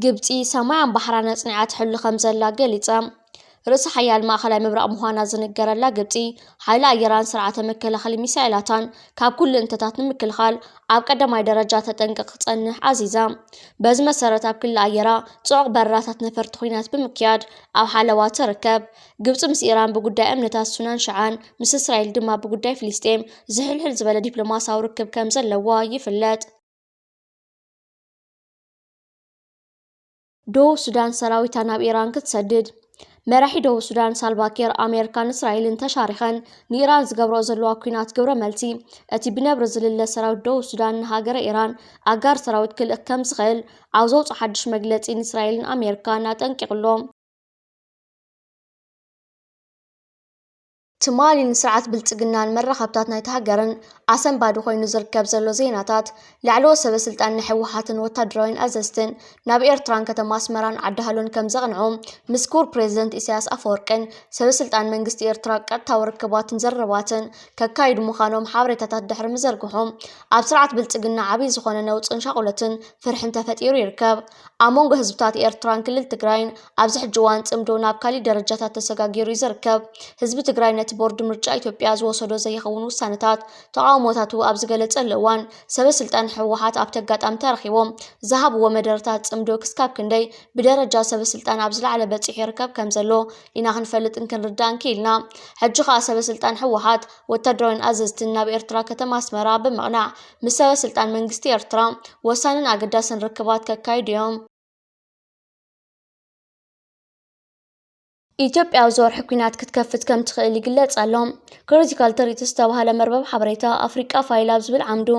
ግብጺ ሰማያን ባሕራን ኣጽኒዓ ትሕሉ ከም ዘላ ገሊጻ። ርእሰ ሓያል ማእኸላይ ምብራቕ ምዃና ዝንገረላ ግብጺ፣ ሓይሊ ኣየራን ስርዓተ መከላኸሊ ሚሳኤላታን ካብ ኩሉ እንተታት ንምክልኻል ኣብ ቀዳማይ ደረጃ ተጠንቀቕ ክጸንሕ ኣዚዛ። በዚ መሰረት ኣብ ክሊ ኣየራ ጽዑቕ በረራታት ነፈርቲ ኲናት ብምክያድ ኣብ ሓለዋ ትርከብ። ግብጺ ምስ ኢራን ብጉዳይ እምነታት ሱናን ሽዓን፣ ምስ እስራኤል ድማ ብጉዳይ ፍልስጤም ዝሕልሕል ዝበለ ዲፕሎማሲያዊ ርክብ ከም ዘለዋ ይፍለጥ። ደቡብ ሱዳን ሰራዊታ ናብ ኢራን ክትሰድድ። መራሒ ደቡብ ሱዳን ሳልቫኪር ኣሜሪካን እስራኤልን ተሻሪኸን ንኢራን ዝገብርኦ ዘለዋ ኲናት ግብረ መልሲ እቲ ብነብሪ ዝልለ ሰራዊት ደቡብ ሱዳን ንሃገረ ኢራን ኣጋር ሰራዊት ክልእኽ ከም ዝኽእል ኣብ ዘውፅኦ ሓድሽ መግለፂ ንእስራኤልን ኣሜሪካን ኣጠንቂቑ ኣሎ። ትማሊ ንስርዓት ብልጽግናን መራኸብታት ናይታ ሃገርን ኣሰንባዲ ኮይኑ ዝርከብ ዘሎ ዜናታት፣ ላዕለዎት ሰበ ስልጣን ናይ ህወሓትን ወታደራውያን ኣዘዝትን ናብ ኤርትራን ከተማ ኣስመራን ዓዲ ሃሎን ከም ዘቕንዑ ምስ ክቡር ፕሬዝደንት ኢሳያስ ኣፈወርቅን ሰበ ስልጣን መንግስቲ ኤርትራ ቀጥታዊ ርክባትን ዘረባትን ከካይዱ ምዃኖም ሓበሬታታት ድሕሪ ምዝርግሖም፣ ኣብ ስርዓት ብልጽግና ዓብዪ ዝኾነ ነውጽን ሻቑሎትን ፍርሕን ተፈጢሩ ይርከብ። ኣብ መንጎ ህዝብታት ኤርትራን ክልል ትግራይን ኣብዚ ሕጂ እዋን ጽምዶ ናብ ካሊእ ደረጃታት ተሰጋጊሩ እዩ ዝርከብ። ህዝቢ ትግራይ ነቲ ቦርድ ምርጫ ኢትዮጵያ ዝወሰዶ ዘይኸውን ውሳነታት ተቓውሞታቱ ኣብ ዝገለጸሉ እዋን፣ ሰበ ስልጣን ህወሓት ኣብቲ ኣጋጣሚ ተረኺቦም ዝሃብዎ መደረታት ጽምዶ ክስካብ ክንደይ ብደረጃ ሰበ ስልጣን ኣብ ዝለዓለ በጺሑ ይርከብ ከም ዘሎ ኢና ክንፈልጥን ክንርዳእን ክኢልና። ሕጂ ከኣ ሰበ ስልጣን ህወሓት ወታደራውያን ኣዘዝትን ናብ ኤርትራ ከተማ ኣስመራ ብምቕናዕ ምስ ሰበ ስልጣን መንግስቲ ኤርትራ ወሳንን ኣገዳስን ርክባት ከካይዱ እዮም። ኢትዮጵያ ኣብዚ ወርሒ ኲናት ክትከፍት ከም ትኽእል ይግለጽ ኣሎ። ክሪቲካል ትሪትስ ዝተባህለ መርበብ ሓበሬታ ኣፍሪቃ ፋይል ኣብ ዝብል ዓምዱ፣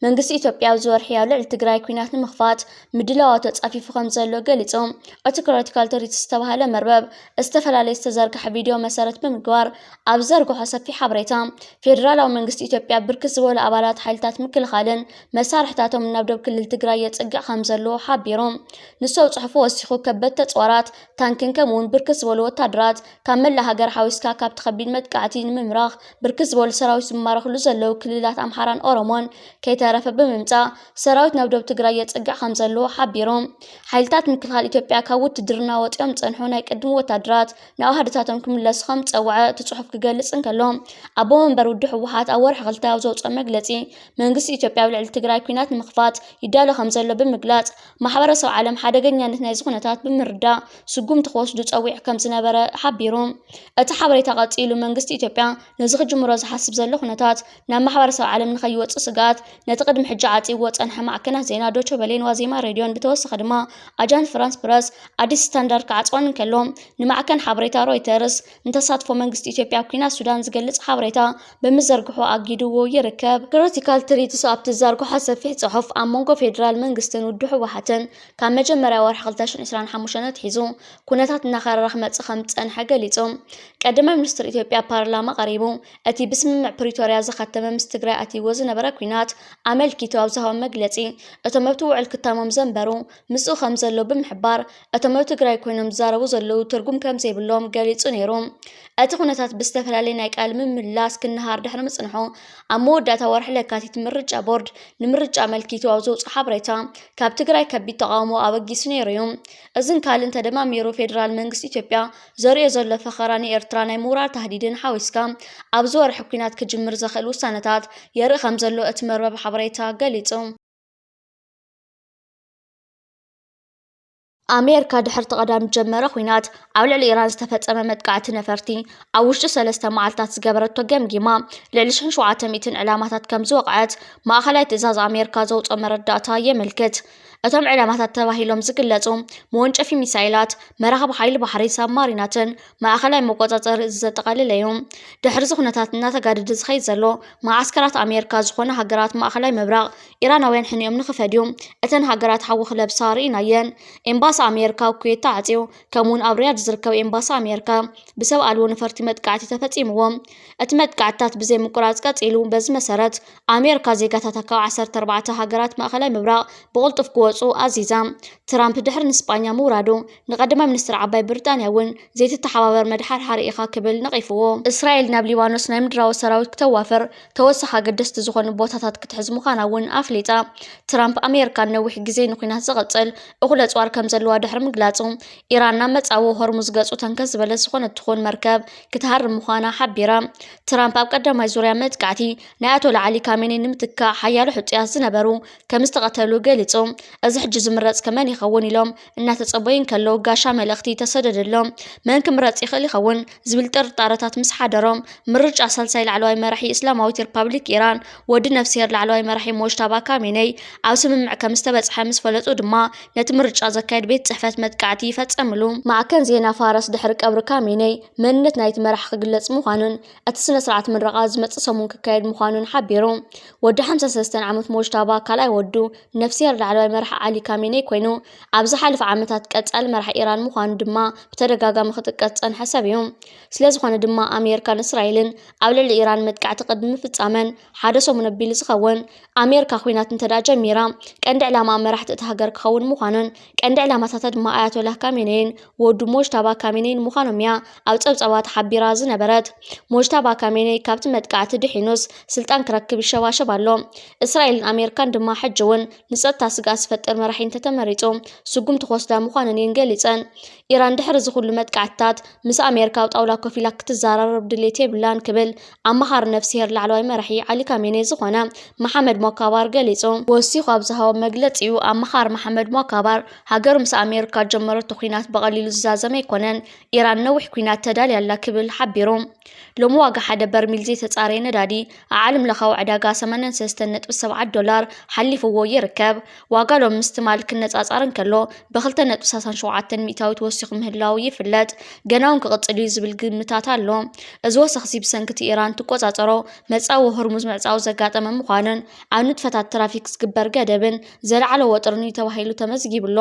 መንግስቲ ኢትዮጵያ ኣብዚ ወርሒ ኣብ ልዕሊ ትግራይ ኲናት ንምኽፋት ምድላዋት ኣጻፊፉ ከም ዘሎ ገሊጹ። እቲ ክሪቲካል ትሪትስ ዝተባህለ መርበብ ዝተፈላለየ ዝተዘርግሐ ቪድዮ መሰረት ብምግባር ኣብ ዘርግሖ ሰፊሕ ሓበሬታ፣ ፌደራላዊ መንግስቲ ኢትዮጵያ ብርክት ዝበሉ ኣባላት ሓይልታት ምክልኻልን መሳርሕታቶም ናብ ደቡብ ክልል ትግራይ የጽግዕ ከም ዘሎ ሓቢሩ። ንሱ ኣብ ጽሑፉ ወሲኹ፣ ከበድቲ ኣጽዋራት፣ ታንክን ከምኡ እውን ብርክት ዝበሉ ወታደራት ካብ መላእ ሃገር ሓዊስካ ካብቲ ከቢድ መጥቃዕቲ ንምምራኽ ብርክት ዝበሉ ሰራዊት ዝማረኽሉ ዘለዉ ክልላት ኣምሓራን ኦሮሞን ከይተረፈ ብምምጻእ ሰራዊት ናብ ደቡብ ትግራይ የጽግዕ ከም ዘሎ ሓቢሩ። ሓይልታት ምክልኻል ኢትዮጵያ ካብ ውትድርና ወጺኦም ዝጸንሑ ናይ ቅድሚ ወታደራት ናብ ኣሃዱታቶም ክምለሱ ከም ዝጸውዐ እቲ ጽሑፍ ክገልጽ እንከሎ፣ ኣቦ መንበር ውድብ ህወሓት ኣብ ወርሒ ክልተ ኣብ ዘውጽኦ መግለጺ፣ መንግስቲ ኢትዮጵያ ኣብ ልዕሊ ትግራይ ኲናት ንምኽፋት ይዳሎ ከም ዘሎ ብምግላጽ፣ ማሕበረሰብ ዓለም ሓደገኛነት ናይዚ ኩነታት ብምርዳእ ስጉምቲ ክወስዱ ጸዊዑ ከም ዝነበረ ሓቢሩ። እቲ ሓበሬታ ቀጺሉ፣ መንግስቲ ኢትዮጵያ ነዚ ክጅምሮ ዝሓስብ ዘሎ ኩነታት ናብ ማሕበረሰብ ዓለም ንኸይወጽእ ስግኣት ነቲ ቅድሚ ሕጂ ዓጺዎ ዝጸንሐ ማዕከናት ዜና ዶቸ በሌን ዋዜማ ሬድዮን ብተወሳኺ ድማ ኣጃንስ ፍራንስ ፕረስ ኣዲስ ስታንዳርድ ክዓጽወን እንከሎ፣ ንማዕከን ሓበሬታ ሮይተርስ ንተሳትፎ መንግስቲ ኢትዮጵያ ኣብ ኲናት ሱዳን ዝገልጽ ሓበሬታ ብምዝርግሑ ኣጊድዎ ይርከብ። ክሪቲካል ትሪትስ ኣብቲ ዘርግሖ ሰፊሕ ጽሑፍ፣ ኣብ መንጎ ፌደራል መንግስትን ውድብ ህወሓትን ካብ መጀመርያ ወርሒ ክልተ ሽሕን ዕስራን ሓሙሽተን ኣትሒዙ ኩነታት እናኸረረ ክመጽእ ከም ዝጸንሐ ገሊጹ። ቀዳማይ ሚኒስትር ኢትዮጵያ ኣብ ፓርላማ ቀሪቡ እቲ ብስምምዕ ፕሪቶርያ ዝኸተመ ምስ ትግራይ ኣትይዎ ዝነበረ ኲናት ኣመልኪቱ ኣብ ዝሃቦ መግለጺ፣ እቶም ኣብቲ ውዕል ክታሞም ዘንበሩ ምስኡ ከም ዘሎ ብምሕባር፣ እቶም ኣብ ትግራይ ኮይኖም ዝዛረቡ ዘለዉ ትርጉም ከም ዘይብሎም ገሊጹ ነይሩ። እቲ ኩነታት ብዝተፈላለየ ናይ ቃል ምምላስ ክነሃር ድሕሪ ምጽንሑ፣ ኣብ መወዳእታ ወርሒ ለካቲት ምርጫ ቦርድ ንምርጫ ኣመልኪቱ ኣብ ዘውጽኦ ሓበሬታ፣ ካብ ትግራይ ከቢድ ተቓውሞ ኣበጊሱ ነይሩ እዩ። እዝን ካልእን ተደማሚሩ፣ ፌደራል መንግስቲ ኢትዮጵያ ዘርእዮ ዘሎ ፈኸራ ንኤርትራ ናይ ምውራር ታህዲድን ሓዊስካ፣ ኣብዚ ወርሒ ኲናት ክጅምር ዘኽእል ውሳነታት የርኢ ከም ዘሎ እቲ መርበብ ሓበሬታ ገሊጹ። ኣሜሪካ ድሕሪ እቲ ቀዳም ዝጀመረ ኲናት ኣብ ልዕሊ ኢራን ዝተፈጸመ መጥቃዕቲ ነፈርቲ ኣብ ውሽጢ ሰለስተ መዓልታት ዝገበረቶ ገምጊማ፣ ልዕሊ ሽሕን ሸውዓተ ሚእትን ዕላማታት ከም ዝወቕዐት ማእኸላይ ትእዛዝ ኣሜሪካ ዘውፅኦ መረዳእታ የመልክት። እቶም ዕላማታት ተባሂሎም ዝግለጹ መወንጨፊ ሚሳይላት፣ መራኽብ ሓይሊ ባሕሪ፣ ሳብማሪናትን ማእኸላይ መቆጻጸሪ እዚ ዘጠቓለለ እዩ። ድሕሪ እዚ ኩነታት እናተጋደደ ዝኸይድ ዘሎ መዓስከራት ኣሜሪካ ዝኾና ሃገራት ማእኸላይ ምብራቕ፣ ኢራናውያን ሕኒኦም ንኽፈድዩ እተን ሃገራት ሓዊ ክለብሳ ርኢናየን። ኤምባሲ ኣሜሪካ ኣብ ኩዌት ተዓጽዩ፣ ከምኡውን ኣብ ሪያድ ዝርከብ ኤምባሲ ኣሜሪካ ብሰብ ኣልቦ ነፈርቲ መጥቃዕቲ ተፈጺምዎ። እቲ መጥቃዕትታት ብዘይ ምቁራጽ ቀጺሉ። በዚ መሰረት፣ ኣሜሪካ ዜጋታታ ካብ ዓሰርተ ኣርባዕተ ሃገራት ማእኸላይ ምብራቕ ብቕልጡፍ ክወጹ ኣዚዛ። ትራምፕ ድሕሪ ንስጳኛ ምውራዱ፣ ንቀዳማይ ሚኒስትር ዓባይ ብሪጣንያ እውን ዘይትተሓባበር መድሓርሓሪ ኢኻ ክብል ነቒፍዎ። እስራኤል ናብ ሊባኖስ ናይ ምድራዊ ሰራዊት ክተዋፍር፣ ተወሳኺ ኣገደስቲ ዝኾኑ ቦታታት ክትሕዝ ምዃና እውን ኣፍሊጣ። ትራምፕ ኣሜሪካ ነዊሕ ግዜ ንኲናት ዝቐጽል እኹል ኣጽዋር ከም ዘለዋ ድሕሪ ምግላጹ፣ ኢራን ናብ መጻዊ ሆርሙዝ ገጹ ተንከስ ዝበለት ዝኾነት ትኹን መርከብ ክትሃርም ምዃና ሓቢራ። ትራምፕ ኣብ ቀዳማይ ዙርያ መጥቃዕቲ ናይ ኣያቶላ ዓሊ ካሜኒ ንምትካእ ሓያሎ ሕጹያት ዝነበሩ ከም ዝተቐተሉ ገሊጹ። እዚ ሕጂ ዝምረጽ ከ መን ይኸውን ኢሎም እናተጸበዩ እንከለዉ፣ ጋሻ መልእኽቲ ተሰደደሎም። መን ክምረጽ ይኽእል ይኸውን ዝብል ጥርጣረታት ምስ ሓደሮም፣ ምርጫ ሳልሳይ ላዕለዋይ መራሒ እስላማዊት ሪፓብሊክ ኢራን፣ ወዲ ነፍስሄር ላዕለዋይ መራሒ ሞጅታባ ካሜነይ፣ ኣብ ስምምዕ ከም ዝተበጽሐ ምስ ፈለጡ ድማ፣ ነቲ ምርጫ ዘካየድ ቤት ጽሕፈት መጥቃዕቲ ይፈጸምሉ። ማዕከን ዜና ፋረስ ድሕሪ ቀብሪ ካሜነይ፣ መንነት ናይቲ መራሒ ክግለጽ ምዃኑን፣ እቲ ስነ ስርዓት ምረቓ ዝመጽእ ሰሙን ክካየድ ምዃኑን ሓቢሩ። ወዲ ሓምሳ ሰለስተ ዓመት ሞጅታባ ካልኣይ ወዱ፣ ነፍስሄር ላዕለዋይ መራሒ ዓሊ ካሜነይ ኮይኑ፣ ኣብ ዝሓለፈ ዓመታት ቀጻሊ መራሒ ኢራን ምዃኑ ድማ ብተደጋጋሚ ክጥቀስ ዝጸንሐ ሰብ እዩ። ስለ ዝኾነ ድማ ኣሜሪካን እስራኤልን ኣብ ልዕሊ ኢራን መጥቃዕቲ ቅድሚ ምፍጻመን ሓደ ሰሙን ኣቢሉ ዝኸውን፣ ኣሜሪካ ኲናት እንተደኣ ጀሚራ፣ ቀንዲ ዕላማ መራሕቲ እታ ሃገር ክኸውን ምዃኑን፣ ቀንዲ ዕላማታታ ድማ ኣያቶላህ ካሜነይን ወዱ ሞጅታባ ካሜነይን ምዃኖም እያ ኣብ ጸብጻባ ተሓቢራ ዝነበረት። ሞጅታባ ካሜነይ ካብቲ መጥቃዕቲ ድሒኑስ ስልጣን ክረክብ ይሸባሸብ ኣሎ። እስራኤልን ኣሜሪካን ድማ ሕጂ እውን ንጸጥታ ስግኣት ዝፈጥር መራሒ እንተተመሪጹ፣ ስጉምቲ ክወስዳ ምዃነን እየን ገሊጸን። ኢራን ድሕሪ እዚ ኩሉ መጥቃዕትታት ምስ ኣሜሪካ ኣብ ጣውላ ኮፍ ኢላ ክትዘራረብ ድሌት የብላን ክብል ኣማኻሪ ነፍስሄር ላዕለዋይ መራሒ ዓሊ ካሜኔ ዝኾነ መሓመድ ሞካባር ገሊጹ። ወሲኹ ኣብ ዝሃቦ መግለጺኡ፣ ኣማኻሪ መሓመድ ሞካባር፣ ሃገሩ ምስ ኣሜሪካ ጀመረቶ ኲናት ብቐሊሉ ዝዛዘመ ኣይኮነን፣ ኢራን ነዊሕ ኲናት ተዳልያ ኣላ ክብል ሓቢሩ። ሎሚ ዋጋ ሓደ በርሚል ዘይተጻረየ ነዳዲ ኣብ ዓለም ለኻዊ ዕዳጋ ሰማንያን ሰለስተን ነጥቢ ሰብዓ ዶላር ሓሊፍዎ ይርከብ። ዋጋ ሎሚ ምስ ትማሊ ክነጻጸር እንከሎ ብክልተ ነጥቢ ሰላሳ ሸውዓተ ሚእታዊት ወሲኹ ምህላዉ ይፍለጥ። ገና እውን ክቕጽል እዩ ዝብል ግምታት ኣሎ። እዚ ወሰኽ እዚ ብሰንኪ እቲ ኢራን ትቆጻጸሮ መጻዊ ሆርሙዝ ምዕጻው ዘጋጠመ ምዃኑን ኣብ ንጥፈታት ትራፊክ ዝግበር ገደብን ዘለዓለ ወጥርን እዩ ተባሂሉ ተመዝጊቡ ኣሎ።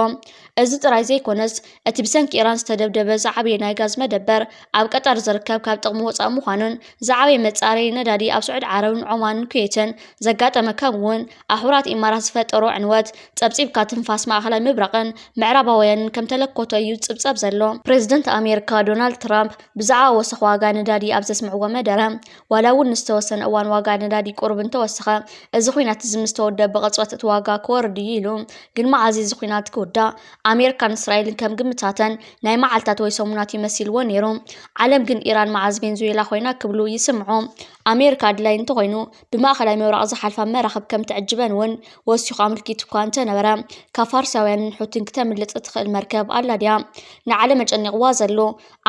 እዚ ጥራይ ዘይኮነስ፣ እቲ ብሰንኪ ኢራን ዝተደብደበ ዝዓበየ ናይ ጋዝ መደበር ኣብ ቀጠር ዝርከብ ካብ ጥቕሚ ወጻኢ ምዃኑን ዝዓበየ መጻረዪ ነዳዲ ኣብ ስዑዲ ዓረብን ዖማንን ኩዌትን ዘጋጠመ ከምኡ'ውን ኣብ ሕቡራት ኢማራት ዝፈጠሮ ዕንወት ጸብጺብካ ትንፋስ ማእኸላይ ምብራቕን ምዕራባውያንን ከም ተለኮቶ እዩ ዝጽብጸብ ዘሎ። ፕሬዝደንት ኣሜሪካ ዶናልድ ትራምፕ ብዛዕባ ወሰኽ ዋጋ ነዳዲ ኣብ ዘስምዕዎ መደረ፣ ዋላ እውን ንዝተወሰነ እዋን ዋጋ ነዳዲ ቁሩብ እንተወሰኸ፣ እዚ ኲናት እዚ ምስ ተወደአ ብቕጽበት እቲ ዋጋ ክወርድ እዩ ኢሉ። ግን መዓዝ እዩ እዚ ኲናት ክውዳእ? ኣሜሪካን እስራኤልን ከም ግምታተን ናይ መዓልታት ወይ ሰሙናት እዩ መሲልዎ ነይሩ። ዓለም ግን ኢራን መዓዝ ቬንዙዌላ ኮይና ክብሉ ይስምዑ። ኣሜሪካ ኣድላይ እንተኾይኑ ብማእኸላይ ምብራቕ ዝሓልፋ መራኽብ ከም ትዕጅበን እውን ወሲኹ ኣመልኪቱ እኳ እንተነበረ፣ ካብ ፋርሳውያንን ሑቲን ክተምልጥ እትኽእል መርከብ ኣላ ድያ? ንዓለም ኣጨኒቕዋ ዘሎ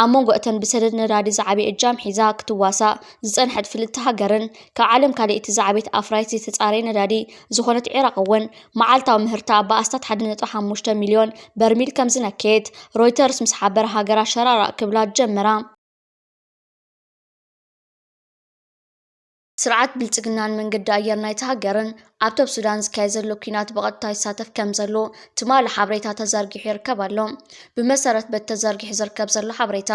ኣብ መንጎ እተን ብሰደድ ነዳዲ ዝዓበየ እጃም ሒዛ ክትዋሳእ ዝጸንሐት ፍልጥቲ ሃገርን ካብ ዓለም ካልኣይቲ ዝዓበየት ኣፍራይት ዘይተጻረየ ነዳዲ ዝኾነት ዒራቕ እውን መዓልታዊ ምህርታ ብኣስታት ሓደ ነጥቢ ሓሙሽተ ሚልዮን በርሚል ከም ዝነከየት ሮይተርስ ምስ ሓበረ ሃገራት ሸራራእ ክብላ ጀመራ። ስርዓት ብልጽግናን መንገዲ ኣየር ናይታ ሃገርን ኣብ ዶብ ሱዳን ዝካየድ ዘሎ ኲናት ብቐጥታ ይሳተፍ ከም ዘሎ ትማሊ ሓበሬታ ተዘርጊሑ ይርከብ ኣሎ። ብመሰረት በቲ ተዘርጊሑ ዝርከብ ዘሎ ሓበሬታ፣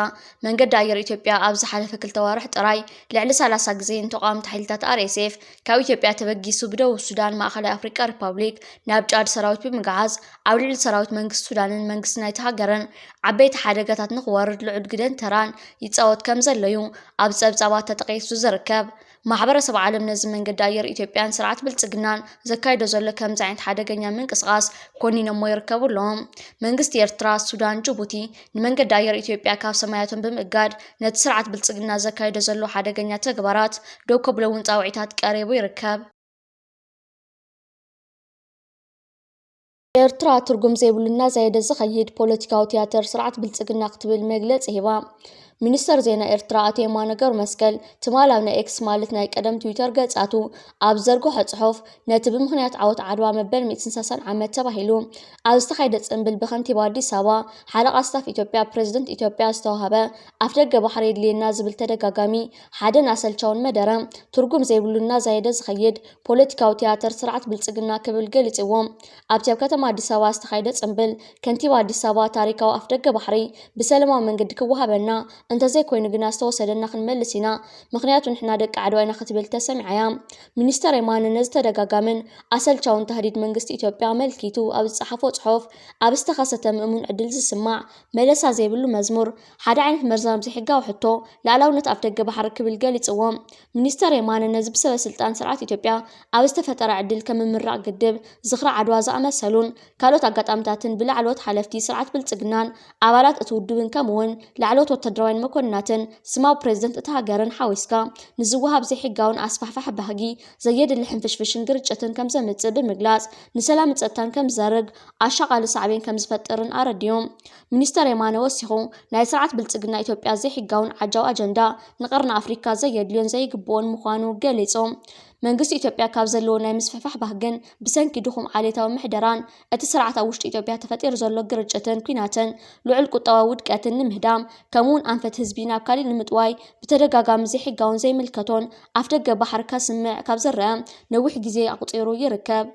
መንገዲ ኣየር ኢትዮጵያ ኣብ ዝሓለፈ ክልተ ኣዋርሕ ጥራይ ልዕሊ ሰላሳ ግዜ ንተቓወምቲ ሓይልታት ኣር ኤስ ኤፍ ካብ ኢትዮጵያ ተበጊሱ ብደቡብ ሱዳን፣ ማእኸላይ ኣፍሪቃ ሪፓብሊክ፣ ናብ ጫድ ሰራዊት ብምግዓዝ ኣብ ልዕሊ ሰራዊት መንግስቲ ሱዳንን መንግስቲ ናይታ ሃገርን ዓበይቲ ሓደጋታት ንኽወርድ ልዑል ግደን ተራን ይጻወት ከም ዘሎ እዩ ኣብ ጸብጻባት ተጠቒሱ ዝርከብ። ማሕበረሰብ ዓለም ነዚ መንገዲ ኣየር ኢትዮጵያን ስርዓት ብልጽግናን ዘካይዶ ዘሎ ከምዚ ዓይነት ሓደገኛ ምንቅስቓስ ኮኒኖሞ ይርከቡ ኣለዉ። መንግስቲ ኤርትራ፣ ሱዳን፣ ጅቡቲ ንመንገዲ ኣየር ኢትዮጵያ ካብ ሰማያቶም ብምእጋድ ነቲ ስርዓት ብልጽግና ዘካይዶ ዘሎ ሓደገኛ ተግባራት ደው ከብሎ እውን ጻውዒታት ቀሪቡ ይርከብ። ኤርትራ ትርጉም ዘይብሉ እናዛየደ ዝኸይድ ፖለቲካዊ ትያተር ስርዓት ብልጽግና ክትብል መግለጺ ሂባ። ሚኒስተር ዜና ኤርትራ ኣቶ የማነ ገብረመስቀል ትማል ኣብ ናይ ኤክስ ማለት ናይ ቀደም ትዊተር ገጻቱ ኣብ ዘርግሖ ጽሑፍ፣ ነቲ ብምኽንያት ዓወት ዓድዋ መበል ሚእትን ሰላሳን ዓመት ተባሂሉ ኣብ ዝተኻየደ ጽምብል ብከንቲባ ኣዲስ ኣበባ፣ ሓለቓ ስታፍ ኢትዮጵያ፣ ፕሬዝደንት ኢትዮጵያ ዝተዋህበ ኣፍደገ ባሕሪ የድልየና ዝብል ተደጋጋሚ ሓደን ኣሰልቻውን መደረ ትርጉም ዘይብሉ እናዛየደ ዝኸይድ ፖለቲካዊ ትያተር ስርዓት ብልጽግና ክብል ገሊጽዎ። ኣብቲ ኣብ ከተማ ኣዲስ ኣበባ ዝተኻየደ ጽምብል፣ ከንቲባ ኣዲስ ኣበባ ታሪካዊ ኣፍደገ ባሕሪ ብሰላማዊ መንገዲ ክወሃበና እንተዘይኮይኑ ግና ዝተወሰደና ክንመልስ ኢና፣ ምኽንያቱ ንሕና ደቂ ዓድዋ ኢና ክትብል ተሰሚዓያ። ሚኒስተር የማነ ነዚ ተደጋጋምን ኣሰልቻውን ታህዲድ መንግስቲ ኢትዮጵያ ኣመልኪቱ ኣብ ዝጸሓፎ ጽሑፍ፣ ኣብ ዝተኸሰተ ምእሙን ዕድል ዝስማዕ መለሳ ዘይብሉ መዝሙር፣ ሓደ ዓይነት መርዛም ዘይሕጋዊ ሕቶ፣ ላዕላውነት ኣፍደገ ባሕሪ ክብል ገሊጽዎ። ሚኒስተር የማነ ነዚ ብሰበ ስልጣን ስርዓት ኢትዮጵያ ኣብ ዝተፈጠረ ዕድል ከም ምምራቕ ግድብ፣ ዝኽሪ ዓድዋ ዝኣመሰሉን ካልኦት ኣጋጣሚታትን ብላዕለዎት ሓለፍቲ ስርዓት ብልጽግናን ኣባላት እቲ ውድብን ከምኡ'ውን ላዕለዎት ወታደራውያን መኮንናትን ስማዊ ፕሬዝደንት እታ ሃገርን ሓዊስካ ንዝወሃብ ዘይሕጋውን ኣስፋሕፋሒ ባህጊ ዘየድሊ ሕንፍሽፍሽን ግርጭትን ከም ዘምጽእ ብምግላጽ ንሰላምን ጸጥታን ከም ዝዘርግ ኣሻቓሊ ሳዕቤን ከም ዝፈጥርን ኣረዲኡ። ሚኒስተር የማነ ወሲኹ ናይ ስርዓት ብልጽግና ኢትዮጵያ ዘይሕጋውን ዓጃው ኣጀንዳ ንቐርኒ ኣፍሪካ ዘየድልዮን ዘይግብኦን ምዃኑ ገሊጹ። መንግስቲ ኢትዮጵያ ካብ ዘለዎ ናይ ምስፍሕፋሕ ባህግን ብሰንኪ ድኹም ዓሌታዊ ምሕደራን እቲ ስርዓት ኣብ ውሽጢ ኢትዮጵያ ተፈጢሩ ዘሎ ግርጭትን ኲናትን ልዑል ቁጠባዊ ውድቀትን ንምህዳም ከምኡውን ኣንፈት ህዝቢ ናብ ካሊእ ንምጥዋይ ብተደጋጋሚ ዘይሕጋውን ዘይምልከቶን ኣፍደገ ባሕሪ ከስምዕ ካብ ዝረአ ነዊሕ ግዜ ኣቑጺሩ ይርከብ።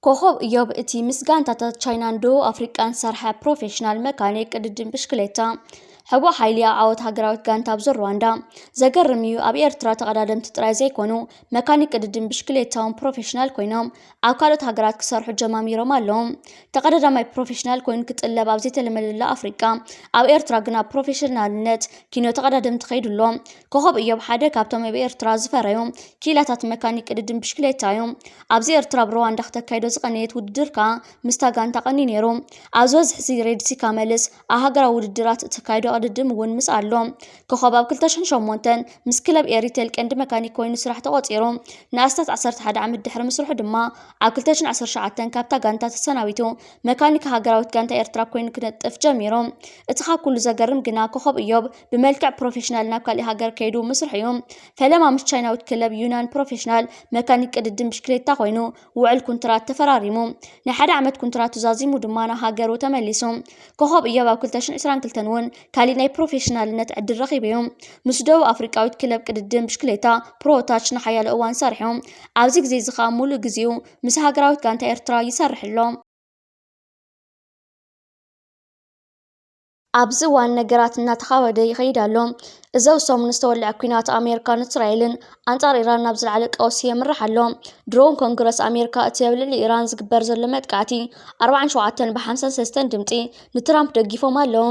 ኮኾብ እዮብ እቲ ምስ ጋንታታት ቻይናን ደቡብ ኣፍሪቃን ዝሰርሐ ፕሮፌሽናል መካኒክ ቅድድም ብሽክሌታ ሕቡእ ሓይሊ ኣዓወት ሃገራዊት ጋንታ ኣብ ዞር ሩዋንዳ ዘገርም እዩ። ኣብ ኤርትራ ተቐዳደምቲ ጥራይ ዘይኮኑ መካኒክ ቅድድም ብሽክሌታ እውን ፕሮፌሽናል ኮይኖም ኣብ ካልኦት ሃገራት ክሰርሑ ጀማሚሮም ኣለዉ። ተቐዳዳማይ ፕሮፌሽናል ኮይኑ ክጥለብ ኣብ ዘይተለመደላ ኣፍሪቃ ኣብ ኤርትራ ግና ፕሮፌሽናልነት ኪኖ ተቐዳደምቲ ከይዱ ኣሎ። ኮኾብ እዮብ ሓደ ካብቶም ኣብ ኤርትራ ዝፈረዩ ክኢላታት መካኒክ ቅድድም ብሽክሌታ እዩ። ኣብዚ ኤርትራ ኣብ ሩዋንዳ ክተካይዶ ዝቐነየት ውድድር ከኣ ምስታ ጋንታ ቀንዩ ነይሩ። ኣብ ዝበዝሕ እዚ ሬድሲ ካመልስ ኣብ ሃገራዊ ውድድራት እተካይዶ ቅድድም እውን ምስ ኣሎ። ኮኾብ ኣብ ክልተ ሽሕን ሸሞንተን ምስ ክለብ ኤሪቴል ቀንዲ መካኒክ ኮይኑ ስራሕ ተቖጺሩ። ንኣስታት ዓሰርተ ሓደ ዓመት ድሕሪ ምስርሑ ድማ ኣብ ክልተ ሽሕን ዓሰርተ ትሽዓተን ካብታ ጋንታ ተሰናቢቱ መካኒክ ሃገራዊት ጋንታ ኤርትራ ኮይኑ ክነጥፍ ጀሚሩ። እቲ ካብ ኩሉ ዘገርም ግና ኮኾብ እዮብ ብመልክዕ ፕሮፌሽናል ናብ ካሊእ ሃገር ከይዱ ምስርሑ እዩ። ፈለማ ምስ ቻይናዊት ክለብ ዩናን ፕሮፌሽናል መካኒክ ቅድድም ብሽክሌታ ኮይኑ ውዕል ኩንትራት ተፈራሪሙ። ናይ ሓደ ዓመት ኩንትራቱ ዛዚሙ ድማ ናብ ሃገሩ ተመሊሱ። ኮኾብ እዮብ ኣብ ክልተ ሽሕን ዕስራን ክልተን እውን ካሊእ ናይ ፕሮፌሽናልነት ዕድል ረኺቡ እዩ። ምስ ደቡብ ኣፍሪቃዊት ክለብ ቅድድም ብሽክሌታ ፕሮታች ንሓያሎ እዋን ሰሪሑ። ኣብዚ ግዜ እዚ ከኣ ሙሉእ ግዜኡ ምስ ሃገራዊት ጋንታ ኤርትራ ይሰርሕ ኣሎ። ኣብዚ እዋን ነገራት እናተኻወደ ይኸይድ ኣሎ። እዚ ኣብ ሰሙን ዝተወልዐ ኲናት ኣሜሪካን እስራኤልን ኣንጻር ኢራን ናብ ዝለዓለ ቀውሲ የምርሕ ኣሎ። ድሮን ኮንግረስ ኣሜሪካ እቲ ኣብ ልዕሊ ኢራን ዝግበር ዘሎ መጥቃዕቲ ኣርባዓን ሸውዓተን ብሓምሳን ሰለስተን ድምጺ ንትራምፕ ደጊፎም ኣለዉ።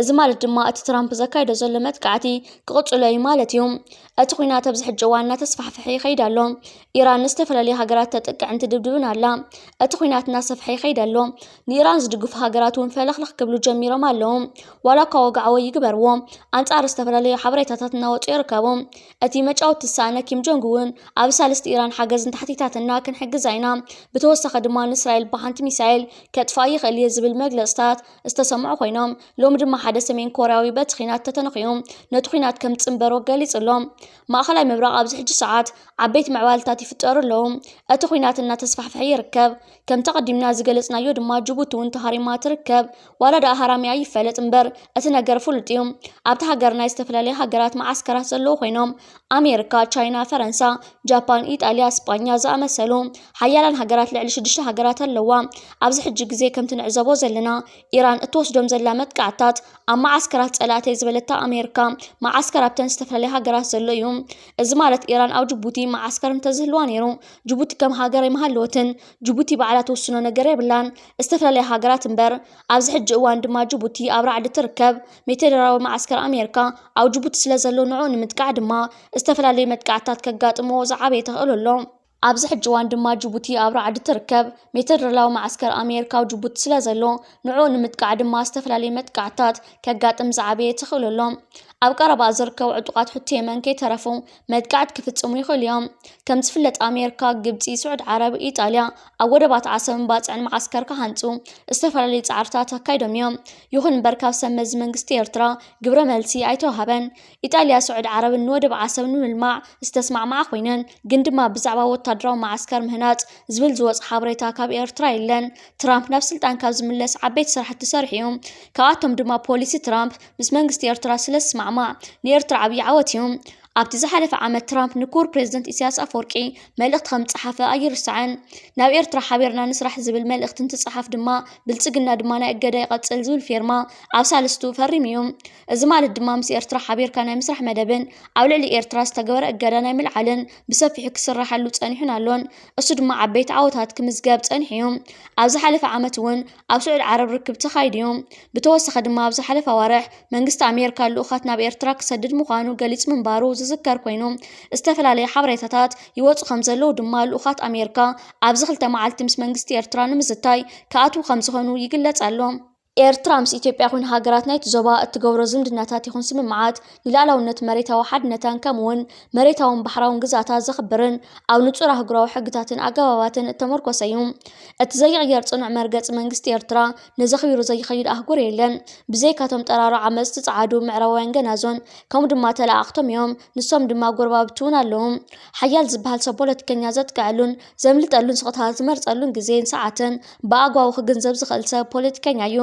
እዚ ማለት ድማ እቲ ትራምፕ ዘካይዶ ዘሎ መጥቃዕቲ ክቕጽሎ እዩ ማለት እዩ። እቲ ኲናት ኣብዚ ሕጂ እዋን እናተስፋሕፍሐ ይኸይድ ኣሎ። ኢራን ንዝተፈላለዩ ሃገራት ተጥቅዕን ትድብድብን ኣላ። እቲ ኲናት እናሰፍሐ ይኸይድ ኣሎ። ንኢራን ዝድግፉ ሃገራት እውን ፈለኽለኽ ክብሉ ጀሚሮም ኣለዉ። ዋላ እኳ ወግዓዊ ይግበርዎ፣ ኣንጻር ዝተፈላለዩ ሓበሬታታት እናወጹ ይርከቡ። እቲ መጫወቲ ዝሰኣነ ኪም ጆንግ እውን ኣብ ሳልስቲ ኢራን ሓገዝ እንተሓቲታትና ክንሕግዛ ኢና። ብተወሳኺ ድማ ንእስራኤል ብሓንቲ ሚሳኤል ከጥፍኣ ይኽእል እየ ዝብል መግለጽታት ዝተሰምዑ ኮይኖም፣ ሎሚ ድማ ሓደ ሰሜን ኮርያዊ በቲ ኲናት ተተነኺኡ ነቲ ኲናት ከም ዝጽንበሮ ገሊጹ ኣሎ። ማእኸላይ ምብራቕ ኣብዚ ሕጂ ሰዓት ዓበይቲ ምዕባለታት ይፍጠሩ ኣለዉ። እቲ ኲናት እናተስፋሕፍሐ ይርከብ። ከምቲ ኣቐዲምና ዝገለጽናዮ ድማ ጅቡቲ እውን ተሃሪማ ትርከብ። ዋላ ደኣ ሃራሚኣ ይፈለጥ እምበር እቲ ነገር ፍሉጥ እዩ። ኣብቲ ሃገር ናይ ዝተፈላለዩ ሃገራት መዓስከራት ዘለዉ ኮይኖም ኣሜሪካ፣ ቻይና፣ ፈረንሳ፣ ጃፓን፣ ኢጣልያ፣ ስጳኛ ዝኣመሰሉ ሓያላን ሃገራት ልዕሊ ሽዱሽተ ሃገራት ኣለዋ። ኣብዚ ሕጂ ግዜ ከምቲ ንዕዘቦ ዘለና ኢራን እትወስዶም ዘላ መጥቃዕታት ኣብ መዓስከራት ጸላእተይ ዝበለታ ኣሜሪካ መዓስከር ኣብተን ዝተፈላለያ ሃገራት ዘሎ እዩ። እዚ ማለት ኢራን ኣብ ጅቡቲ መዓስከር እንተዝህልዋ ነይሩ ጅቡቲ ከም ሃገር ኣይምሃለወትን። ጅቡቲ ባዕላ ትውስኖ ነገር የብላን፣ ዝተፈላለያ ሃገራት እምበር። ኣብዚ ሕጂ እዋን ድማ ጅቡቲ ኣብ ራዕዲ ትርከብ። ሜቴደራዊ መዓስከር ኣሜሪካ ኣብ ጅቡቲ ስለ ዘሎ ንዕኡ ንምጥቃዕ ድማ ዝተፈላለዩ መጥቃዕታት ከጋጥምዎ ዝዓበየ ተኽእሎ ኣሎ። ኣብዚ ሕጂ እዋን ድማ ጅቡቲ ኣብ ራዕዲ ትርከብ። ሜተድሮላዊ መዓስከር ኣሜሪካ ኣብ ጅቡቲ ስለ ዘሎ ንዕኡ ንምጥቃዕ ድማ ዝተፈላለዩ መጥቃዕታት ከጋጥም ዝዓበየ ተኽእሎ ኣሎ። ኣብ ቀረባ ዝርከቡ ዕጡቓት ሑቲ የመን ከይተረፉ መጥቃዕቲ ክፍጽሙ ይኽእሉ እዮም። ከም ዝፍለጥ ኣሜሪካ፣ ግብጺ፣ ስዑድ ዓረብ፣ ኢጣልያ ኣብ ወደባት ዓሰብን ባጽዕን መዓስከር ክሃንጹ ዝተፈላለዩ ጻዕርታት ኣካይዶም እዮም። ይኹን እምበር ካብ ሰብ መዚ መንግስቲ ኤርትራ ግብረ መልሲ ኣይተዋሃበን። ኢጣልያ ስዑድ ዓረብን ንወደብ ዓሰብ ንምልማዕ ዝተስማዕማዓ ኮይነን ግን ድማ ብዛዕባ ወታደራዊ መዓስከር ምህናጽ ዝብል ዝወጽ ሓበሬታ ካብ ኤርትራ የለን። ትራምፕ ናብ ስልጣን ካብ ዝምለስ ዓበይቲ ስራሕቲ ሰሪሑ እዩ። ካብኣቶም ድማ ፖሊሲ ትራምፕ ምስ መንግስቲ ኤርትራ ስለ ዝስማዕማዕ ንኤርትራ ዓብዪ ዓወት እዩ። ኣብቲ ዝሓለፈ ዓመት ትራምፕ ንክቡር ፕሬዝደንት ኢሳያስ ኣፈወርቂ መልእኽቲ ከም ዝጸሓፈ ኣይርሳዕን። ናብ ኤርትራ ሓቢርና ንስራሕ ዝብል መልእኽቲ እንትጸሓፍ ድማ፣ ብልጽግና ድማ ናይ እገዳ ይቐጽል ዝብል ፌርማ ኣብ ሳልስቱ ፈሪሙ እዩ። እዚ ማለት ድማ ምስ ኤርትራ ሓቢርካ ናይ ምስራሕ መደብን ኣብ ልዕሊ ኤርትራ ዝተገበረ እገዳ ናይ ምልዓልን ብሰፊሑ ክስራሓሉ ጸኒሑን ኣሎን። እሱ ድማ ዓበይቲ ዓወታት ክምዝገብ ጸኒሑ እዩ። ኣብ ዝሓለፈ ዓመት እውን ኣብ ስዑድ ዓረብ ርክብ ተኻይዱ እዩ። ብተወሳኺ ድማ ኣብ ዝሓለፈ ኣዋርሕ መንግስቲ ኣሜሪካ ልኡኻት ናብ ኤርትራ ክሰድድ ምዃኑ ገሊጹ ምንባሩ ዝዝከር ኮይኑ፣ ዝተፈላለዩ ሓበሬታታት ይወጹ ከም ዘለዉ ድማ ልኡኻት ኣሜሪካ ኣብዚ ክልተ መዓልቲ ምስ መንግስቲ ኤርትራ ንምዝታይ ክኣትዉ ከም ዝኾኑ ይግለጽ ኣሎ። ኤርትራ ምስ ኢትዮጵያ ይኹን ሃገራት ናይቲ ዞባ እትገብሮ ዝምድናታት ይኹን ስምምዓት ንልኣላውነት መሬታዊ ሓድነታን ከምኡውን መሬታውን ባሕራውን ግዝኣታት ዘኽብርን ኣብ ንጹር ኣህጉራዊ ሕግታትን ኣገባባትን እተመርኮሰ እዩ። እቲ ዘይቕየር ጽኑዕ መርገጺ መንግስቲ ኤርትራ፣ ነዘኽቢሩ ዘይኸይድ ኣህጉር የለን። ብዘይካቶም ጠራሮ ዓመጽ ዝጸዓዱ ምዕራባውያን ገናዞን፣ ከምኡ ድማ ተለኣኣኽቶም እዮም። ንሶም ድማ ጎረባብቲ እውን ኣለዉ። ሓያል ዝበሃል ሰብ ፖለቲከኛ ዘጥቅዐሉን ዘምልጠሉን ስቕታታት ዝመርጸሉን ግዜን ሰዓትን ብኣግባቡ ክግንዘብ ዝኽእል ሰብ ፖለቲከኛ እዩ።